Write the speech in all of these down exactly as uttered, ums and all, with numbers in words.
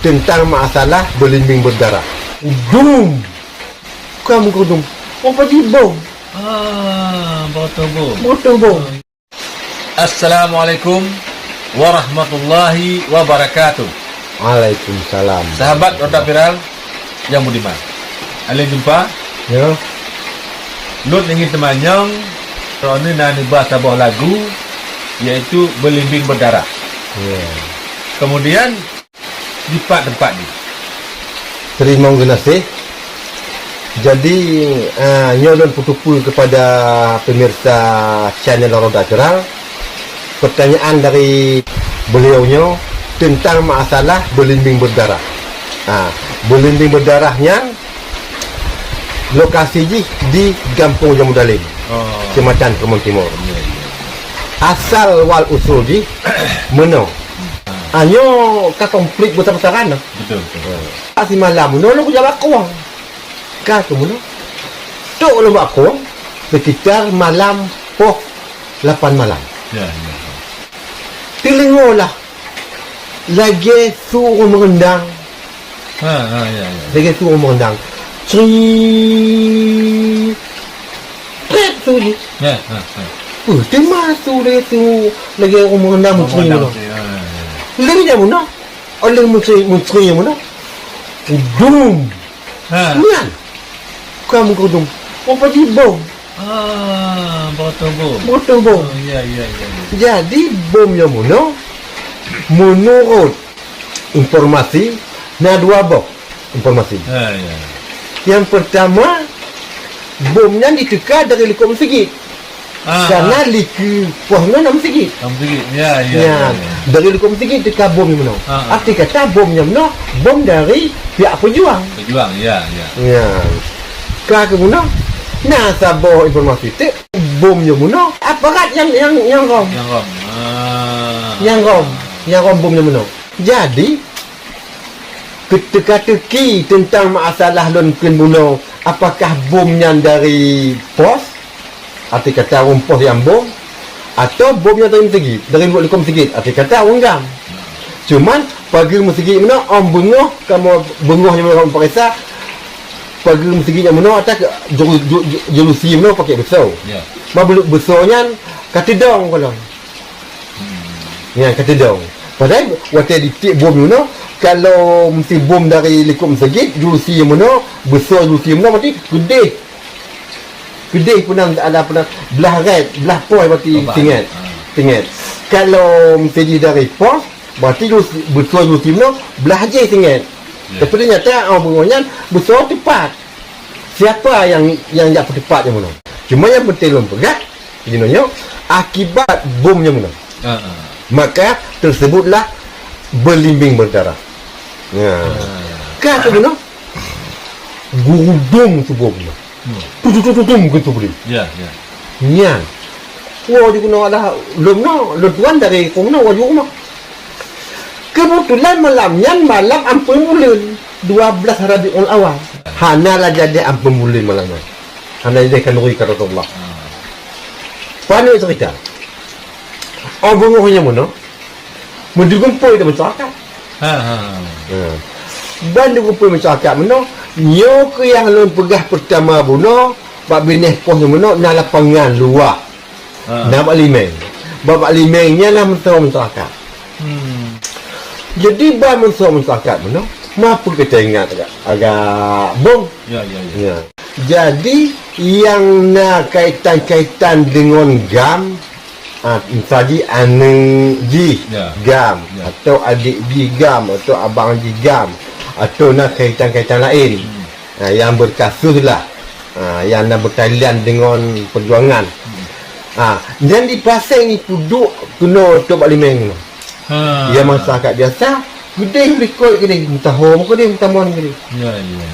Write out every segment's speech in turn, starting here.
teuntang masalah beulimbing beudarah. Dum! Ka meugeudum. Apa jih bom? Ah, botol bom. Botol bom. Assalamualaikum warahmatullahi wabarakatuh. Waalaikumsalam. Sahabat Rota Viral yang budiman. Alèh jumpa. Ya. Lôn ingin teumanyong, droeneuh na neuba saboh lagu, yaitu Beulimbing Beudarah. Ya. Kemudian, dipat teumpat jih. Teurimong geunaséh. Jadi, ah, nyoe lôn peutupeue keupada pemirsa channel Roda Viral. Peutanyaan dari beliau nyoe teuntang masalah beulimbing beudarah. Ah, beulimbing beudarah nyan lokasi jih di Gampông Jamudalem, Oh. Kecamatan Keumon Timur. Ya, ya. Asal wal usul jih meunoe. Ah, nyoe ka konflik besar-besaran. Betul, betul. Ah, simalam meunoe lôn kujak bak krueng. Ka keuh meunoe. Trok lôn bak krueng sekitar malam poh lapan malam. Ya, ya. Teudeungoe lah lagèe su ureueng meurendang. Ha, ha, ya, ya. Lagèe su ureueng meurendang. Cri. Trép su jih. Ya, ha, ha. Uh, teuma su lagèe su, lagèe ureueng meurendang meucri meunan. Ya, ya, ya. Lheueh nyan meunan, oh, lheueh meucri, meucri nyan meunan. Dum. Ha. Nyan. Ka meugeudum. Apa jih bom? Ah, botol bom. Botol bom. Oh, ya, ya, ya, ya. Jadi, bom nyan meunan, menurut informasi, na dua boh informasi. Ya, ya. Nyang peurtama, bom nyan jiteuka dari likot meuseujid. Ah, Karena ah. Likot poh nyan na meuseujid. Na meuseujid. Ya, ya, ya, ya. Dari likot meuseujid teuka bom nyan meunan. Ah, ah. Arti kata bom nyan meunan, bom dari pihak peujuang. Peujuang, ya, ya. Ya. Ka keuh meunan, na saboh informasi teuk, bom nyan meunan, aparat nyang, nyang, nyang rom. Nyang rom. Ah. Nyang rom, nyang rom bom nyan meunan. Jadi, teuka-teuki teuntang masalah lôn kheun bunoe, apakah bom nyan dari pos, arti kata ureueng pos nyang bom, atau bom nyan dari meuseujid, dari likot meuseujid, arti kata ureueng GAM. Cuman, pageue meuseujid meunoe, 'oh beungoh, kamoe beungoh nyang meunoe pareksa, pageue meuseujid nyang meunoe, ata ju-, ju-, ju-, jeulusi meunoe pakèk beusoe. Ya. Ma beu-, beusoe nyan ka teudong gohlom. Hmm. Nyan ka teudong. Padahai watèe jitiek bom nyoe, kalau meusti bom dari likot meuseujid, jeulusi meunoe, beusoe jeulusi meunoe, berarti keudeh. Keudeh peue nan, ada peue nan, blah rèt, blah pos berarti. Tombak. Singet. Ha. Singet. Kalau meusti jih dari pos, berarti jeulusi, beusoe jeulusi meunoe, blah jih singet. Ya. Tapi ternyata, oh, beungoh nyan, beusoe teupat. Siapa nyang, nyang jak peuteupat nyang meunoe? Cuma nyang peunteng lôn peugah, jinoe nyoe, akibat bom nyang meunoe. Ha, ha. Maka tersebutlah beulimbing beudarah. Ya. Ha. Ka keuh meunoe, geurudum su bom nyoe. Hmm. Tutum, tutum, tutum, keu su bri. Ya, ya. Nyan. Woe jikeunoe alah lôn nyoe, lôn tuan dari keunoe woe jikeunoe. Keubeutulan malam nyan malam ampeuen buleuen, dua belas Rabiul Awal. Hana lagèe deh ampeuen buleuen malam nyan. Hana lagèe deh khanuri ka Rasulullah. Paneuk ceurita. Oh, beungoh nyang meunoe, meudeugumpôi teuh masyarakat. Ha, ha, ha. Ha. Ban deugumpôi masyarakat meunoe, nyoe keuh nyang lôn peugah peurtama bunoe, bak binéh pos nyang meunoe na lapangan luwah. Ha. Na bak limeng. Bak, bak limeng nyan na meusoe masyarakat. Hmm. Jadi, ban meusoe masyarakat meunoe, ma peue ka teuingat agak, agak bom. Ya, ya, ya. Ya. Jadi, nyang na kaitan-kaitan deungon GAM, ah, misaji aneuk jih, ya, GAM, ya, atau adék jih GAM, atau abang jih GAM, atau na kaitan-kaitan laén. Hmm. Ha, nyang berkasus lah. Ha, nyang na berkaitan deungon perjuangan. Hmm. Ha, nyan dipasang jipeuduek keunoe ateueh bak limeng nyoe. Ha. Nyang masyarakat biasa, keudeh likot keudeh, meusaho keudeh, meutamong keudeh. Ya, ya, ya.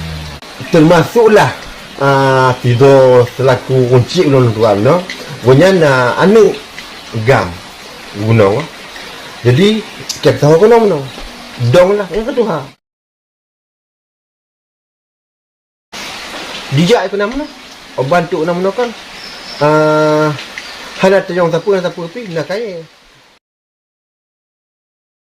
Termasuklah, ah, sidroe selaku runcit ulôn tuan nyoe. Gobnyan, ah, aneuk GAM gunong. Jadi, ka meusaho keunoe meunoe. Dong lah, nyang ka tuha. Jijak keunan meunoe. Ban trok keunan meunoe kan, ah, hana tanyong sapeue, hana sapeue pih, na kayèe.